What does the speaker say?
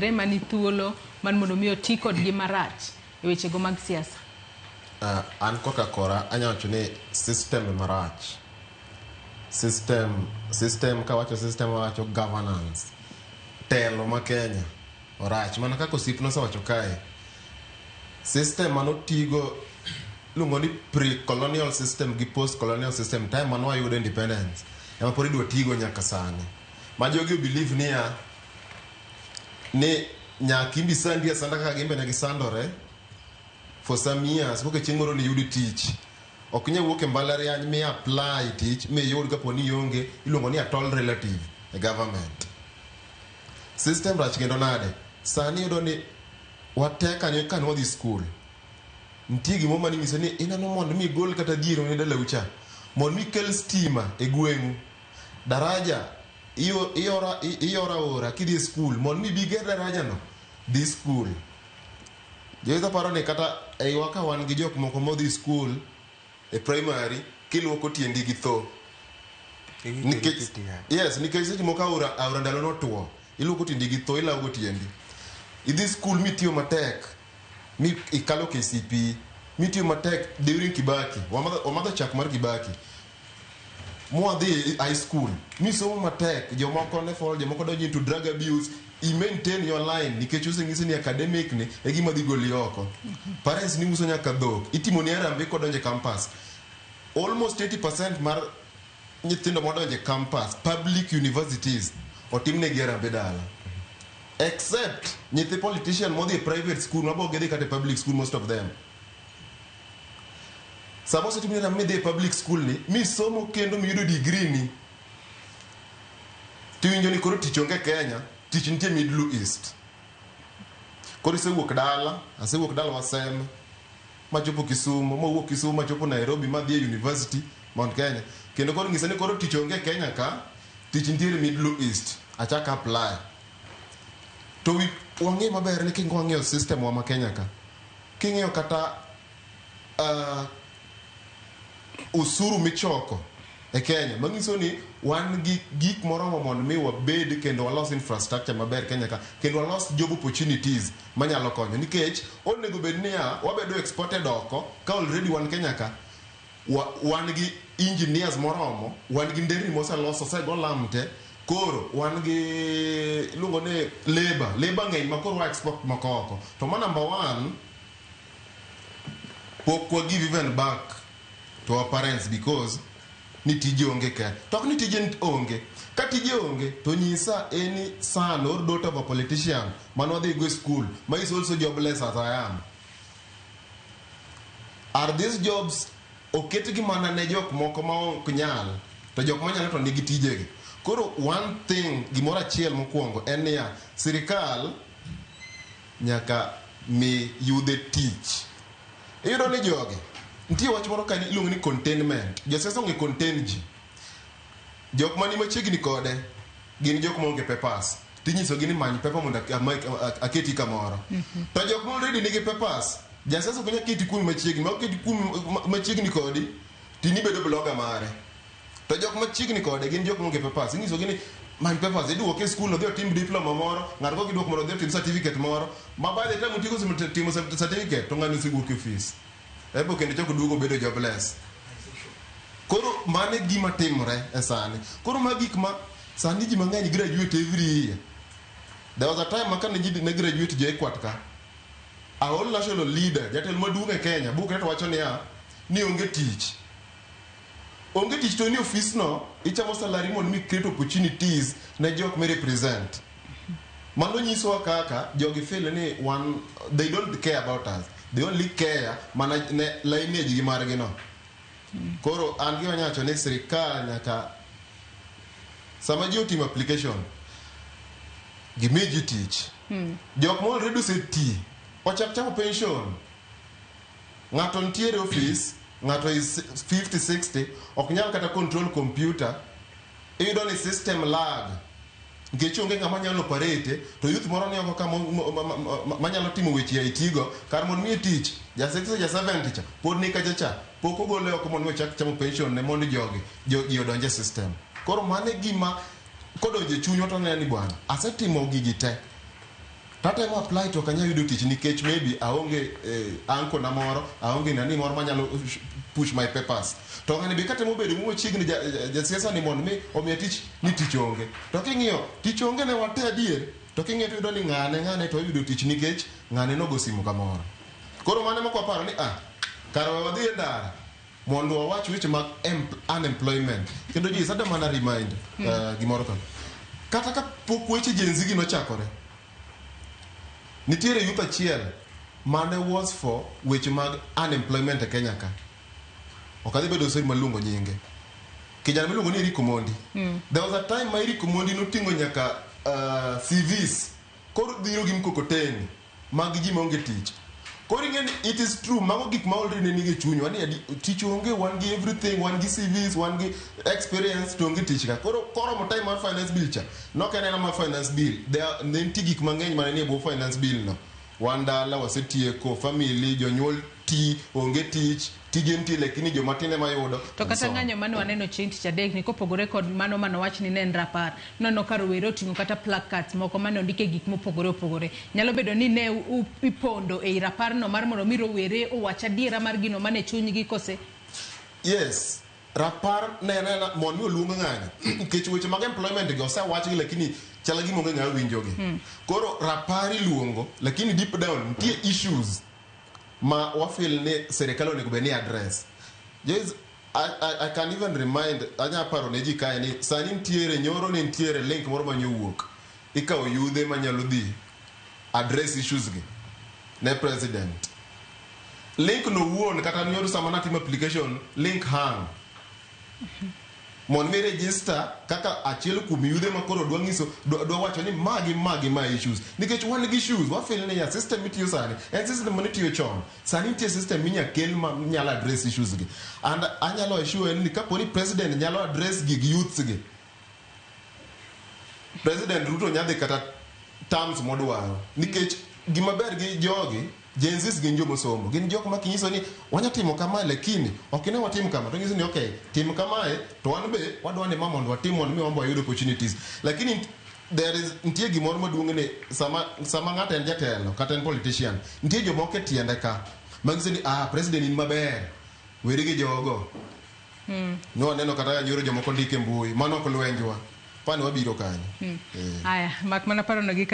rowere mani thuolo mar mondo mi oti kodgi marach e wechego mag siasa? An koka kora anya wacho ni system marach. System kawacho system awacho governance. Telo ma Kenya orach mana kaka osiepna osewacho kae. System manotigo iluongo ni pre-colonial system gi post-colonial system time mane wayudo independence ema pod idwa tigo nyaka sani. Ma jogi o believe niya ni nyaka imbi sandi asanda kaka gimbe ne gisandore for some years koka chieng' moro niyud tich. Ok inyal wuok e mbalariany mi apply tich miyud kapo ni ionge iluongo ni a tall relative e government. System rach kendo nade? Sani iyudo ni wate kanyo kane wadhi school nitie gimoro mane inyisi ni ineno mondo mi igol kata dhier mane dalau cha mondo mi ikel stima e gweng'u daraja iyoro aora kidhi e school mondo mi ibi iger daraja no dhi school. Joyuth paro ni kata eiwa ka wan gi jok moko modhi school e primary kiluoko tiendi gi tho. Nikech yes, nikech seche moko aora aora ndalo notuo iluoko tiendi gi tho ilawo go tiendi. Idhi school mitiyo matek mi ikalo KCPE mitiyo matek during Kibaki wamadho chak mar Kibaki mwadhi high school misomo matek jomoko ne fall jomoko donjo into drug abuse i maintain your line nikech oseng'isi ni academic ni e gima dhi goli oko parents ni uso nyaka dhok itimo ni harambee kodonjo e campus almost 80% mar nyithindo modonjo e campus public universities otimnegi harambee dala except nyithi politician modhi e private school mabo gidhi kata e public school most of them sama osetimni harambee midhi e public school ni misomo kendo miyudo degree ni tiwinjo ni koro tich onge Kenya tich nitie Middle East koro isewuok dala asewuok dala waseme machopo Kisumu mawuok Kisumu machopo Nairobi madhi e university Mount Kenya kendo koro ng'isa ni koro tich onge Kenya ka tich nitiere Middle East achak apply to wang'e maber ni kingo wang'iyo system wa ma Kenya ka king'iyo kata usuru michoko e Kenya manyiso ni wan gi gik moromo mondo mi wabed kendo walos infrastructure maber Kenya ka kendo walos job opportunities manyalo konyo nikech onego bed niya wabedo exported oko ka already wan Kenya ka wan gi engineers moromo wan gi nderni moselos osego lam te koro wan gi iluongo ni labor ng'eny ma koro wa export moko oko to ma number one pok wa give even back to our parents because ni tije onge ka to ok ni tije onge ka tije onge to nyisa any son or daughter of a politician mane wadhi go e school ma is also jobless as I am are these jobs oketgi mana ne jok moko ma ok nyal to jok manyalo to nigi tijegi koro one thing gimoro achiel mokwongo en niya sirikal nyaka mi yude tich iyudo ni jogi nitie wach moro kanyo iluongo ni containment josiasa ong'e contain ji jok mani machiegni kode gin jok maonge papers tinyisogi ni many paper mondo aketi kamoro to jok ma already nigi papers jasiasa ok nyal keti kuomi machiegni ma oketi kuomi machiegni kodi tinibedo blogger mare to jok machiegni kode gin jok maonge papers inyisogi ni many papers iduoke e school odhi otim diploma moro ng'ato kok iduoko mondo odhi otim certificate moro ma by the time otieko timo certificate to ng'ani osewuok e ofis ebo kendo chako duogo bedo jobless koro mano e gima timore e sani koro ma gik ma sani ji mang'eny graduate every year there was a time ma kane ji ne graduate jo JKUAT ka a whole national leader jatelo maduong' e Kenya bukre to wacho niya ni onge tich onge tich to ni ofis no ichamo salary mondo mi create opportunities ne jok mi represent mano nyisowa kaka jogi feel ni one they don't care about us they only care mana ne lineage gi margi no koro an gima anyalo wacho ni sirikal nyaka sama ji otimo application gimi ji tich jok ma already oseti ochak chamo pension ng'ato nitiere office ng'ato is 50 60 ok nyal kata control computer iyudo ni system lag nikech onge ng'ama nyalo operate to youth moro ni oko ka manyalo timo weche IT go kar mondo miye tich ja 60 ja 70 cha pod ni kacha cha pok ogole oko mondo mi ochak chamo pension ne mondo jogi ji odonj e system koro mano e gima kodonjo e chunywa to waneno ni bwana asetimo gigi te Tatemo apply to ok anyal yudo tich nikech maybe aonge uncle na moro, aonge nani moro manyalo push my papers. To ng'ani be katemo bedo machiegni jasiasa ni mondo mi omiya tich ni tich onge. To king'iyo tich onge ne wate adier, to king'iyo to iyudo ni ng'ane ng'ane to oyudo tich nikech ng'ane nogo simu kamoro. Koro mano ema kwaparo ni kar we wadhi e ndara mondo wawach weche mag unemployment. Kendo ji sada mana remind gimoro ka. Kata ka pok weche Gen Z gi nochakore, nitiere youth achiel mane was for weche mag unemployment e Kenya ka. Ok adhi bedo sorry maluongo nyinge. Kijana miluongo ni Eric Omondi. There was a time ma Eric Omondi noting'o nyaka CVs koro dhiro gi mkokoteni mag ji maonge tich. Koro ing'e ni it is true, mago gik ma already ne nigi e chunywa ni tich onge, wan gi everything, wan gi CVs, wan gi experience to onge tich ka. Koro koromo time mar finance bill cha, nok en ena mar finance bill, ne nitie gik mang'eny mane nie bwo finance bill no. Wan dala wasetieko, family, jonyuol ti, onge tich, tije nitie lakini joma tindo ema yudo. To kata ng'anyo mane waneno chieng' tich adek ni kopogore kod mano manowach ni ne en rapar, noneno ka rowere oting'o kata placards moko mane ondike gik mopogore opogore. Nyalo bedo ni ne ipondo ei raparno mar mondo mi rowere owach adiera mar gino mane chunygi kose? Yes, rapar ne en mondo mi oluong ng'anyo nikech weche mag employment gi osewachgi lakini chal gima onge ng'ama winjogi. Koro rapar iluongo lakini deep down nitie issues ma wafeel ni sirikal onego bed ni address. Yes, I can even remind, anya paro ne ji kae ni sani nitiere nyoro ne nitiere link moro manyowuok. Ikawo yudhe manyalo dhi address issues gi ne president. Link no wuon kata nyoro sama natimo application, link hang. Mondo mi register kaka achiel kuom yudhe ma koro dwa nyiso dwa wacho ni magi magi ma issues nikech wan gi issues wafeel ni ya system mitiyo sani en system mane tiyo chon sani nitie system minya kel ma nyalo address issues gi and anyalo assure ni kapo ni president nyalo address gi gi youths gi President Ruto nyadhi kata terms modwaro nikech gima ber gi jogi Gen Zs gin jomosomo gin jok ma kinyiso ni wanya timo kamae lakini ok ine watim kama to nyiso ni okay tim kamae to wan be wadwa ni ma mondo watim mondo mi wan be wayud opportunities lakini there is nitie gimoro maduong' ni sama ng'ato en jatelo kata en politician nitie jomoko e tiende ka manyiso ni president in maber weri gi jogo. Ne waneno kata nyoro jomoko ndike mbui mano ok lwenjwa pani wabiro kanyo. Aya, mak mana paro no gi